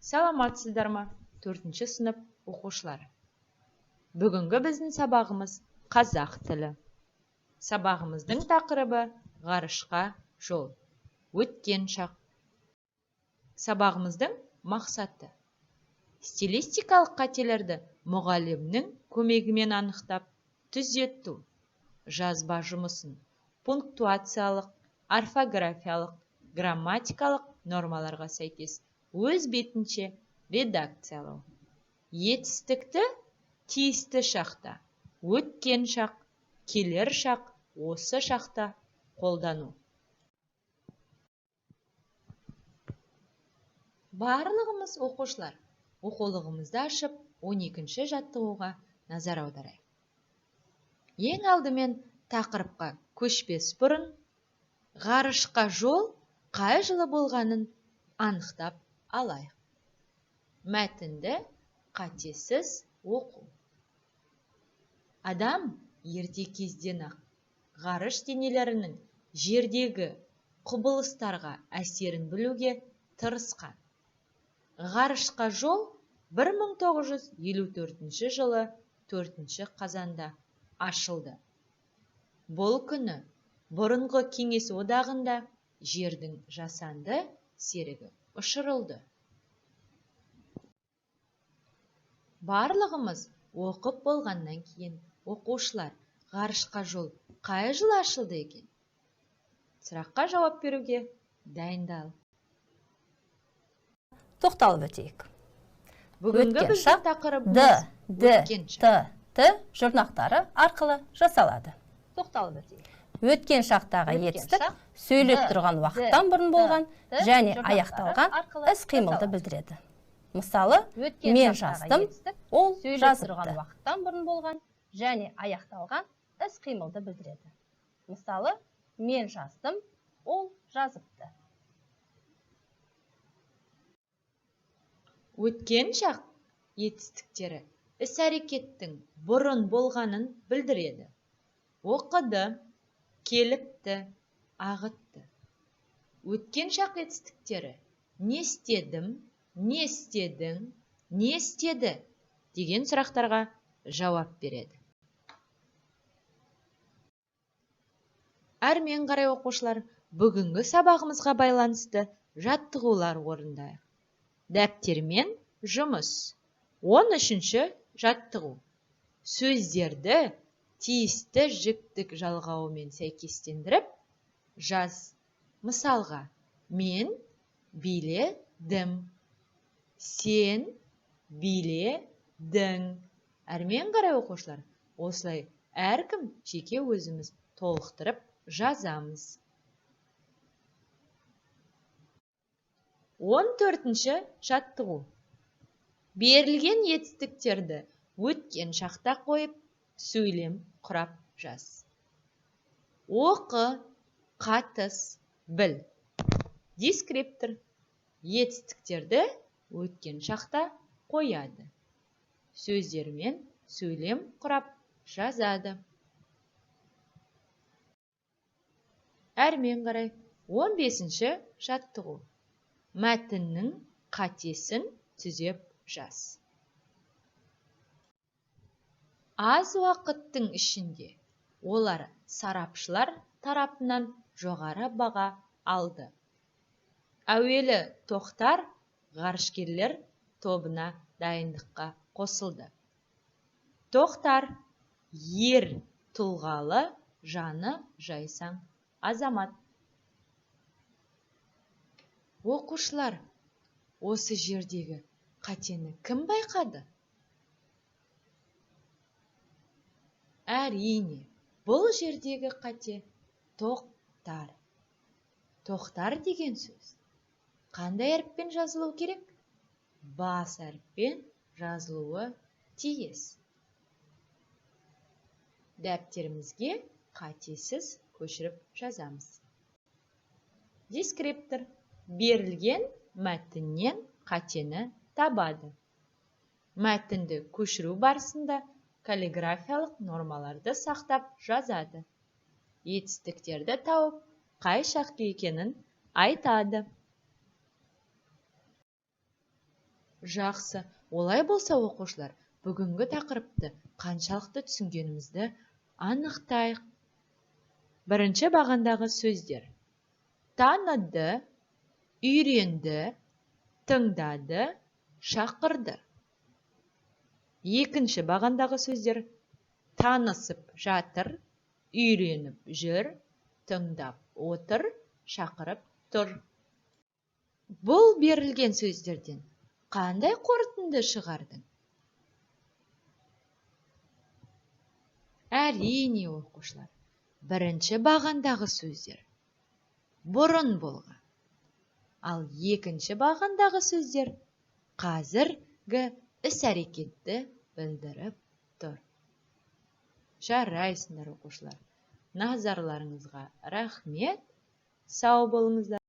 Саламатсыздар ма, 4-ші сынып оқушылары. Бүгінгі біздің сабағымыз қазақ тілі. Сабағымыздың тақырыбы ғарышқа жол. Өткен шақ. Сабағымыздың мақсаты: стилистикалық қателерді мұғалімнің көмегімен анықтап, түзету, жазба жұмысын пунктуациялық, орфографиялық, грамматикалық нормаларға сәйкес өз бетінше редакциялау. Етістікті тиісті шақта, өткен шақ, келер шақ, осы шақта қолдану. Барлығымыз оқушылар, оқулығымызды ашып, 12-ші жаттығуға назар аударайық. Ең алдымен тақырыпқа көшпес бұрын ғарышқа жол қай жылы болғанын анықтап алайық. Мәтінді қатесіз оқу. Адам ерте кезден-ақ ғарыш денелерінің жердегі құбылыстарға әсерін білуге тырысқан. Ғарышқа жол 1954 жылы 4 қазанда ашылды. Бұл күні бұрынғы Кеңес одағында жердің жасанды серігі ұшырылды. Барлығымыз оқып болғаннан кейін оқушылар ғарышқа жол қай жылы ашылды екен? Сұраққа жауап беруге дайындал. Тоқталып өтейік. Бүгінгі біздің тақырыбымыз Д, өткен шақ. Т, Т жұрнақтары арқылы жасалады. Тоқталып өтейік. Өткен шақтағы етістік сөйлеп тұрған уақыттан бұрын болған және аяқталған іс-қимылды білдіреді. Мысалы, мен жаздым, ол сөйлеп тұрған жазыпты. Уақыттан бұрын болған және аяқталған іс-қимылды білдіреді. Мысалы, мен жаздым, ол жазыпты. Өткен шақ етістіктері іс-әрекеттің бұрын болғанын білдіреді. Оқыды, келіпті, ағытты. Өткен шақ етістіктері не істедім, не істедің, не істеді деген сұрақтарға жауап береді. Әрмен қарай оқушылар, бүгінгі сабағымызға байланысты жаттығулар орындайық. Дәптермен жұмыс. 13-ші жаттығу. Сөздерді тиісті жіктік жалғауымен сәйкестендіріп жаз. Мысалға, мен биледім, сен биледің. Әрмен қарай оқушылар, осылай әркім жеке өзіміз толықтырып жазамыз. 14-ші жаттығу. Берілген етістіктерді өткен шақта қойып, сөйлем құрап жаз. Оқы, қатыс, біл. Дескриптор. Етістіктерді өткен шақта қояды. Сөздермен сөйлем құрап жазады. Әрмен қарай 15-ші жаттығу. Мәтіннің қатесін түзеп жаз. Аз уақыттың ішінде олар сарапшылар тарапынан жоғары баға алды. Әуелі Тоқтар ғарышкерлер тобына дайындыққа қосылды. Тоқтар ер тұлғалы, жаны жайсаң азамат. Оқушылар, осы жердегі қатені кім байқады? Әрине, бұл жердегі қате тоқтар. Тоқтар деген сөз қандай әріппен жазылуы керек? Бас әріппен жазылуы тиіс. Дәптерімізге қатесіз көшіріп жазамыз. Дескриптор берілген мәтіннен қатені табады. Мәтінді көшіру барысында каллиграфиялық нормаларды сақтап жазады. Етістіктерді тауып, қай шақ екенін айтады. Жақсы. Олай болса, оқушылар, бүгінгі тақырыпты қаншалықты түсінгенімізді анықтайық. Бірінші бағандағы сөздер. Таныды, үйренді, тыңдады, шақырды. Екінші бағандағы сөздер. Танысып жатыр, үйреніп жүр, тыңдап отыр, шақырып тұр. Бұл берілген сөздерден қандай қорытынды шығардың? Әрине, оқушылар, бірінші бағандағы сөздер бұрын болған, ал екінші бағандағы сөздер қазіргі іс-әрекетті білдіріп тұр. Жарайсыңдар, оқушылар. Назарларыңызға рахмет. Сау болыңыздар.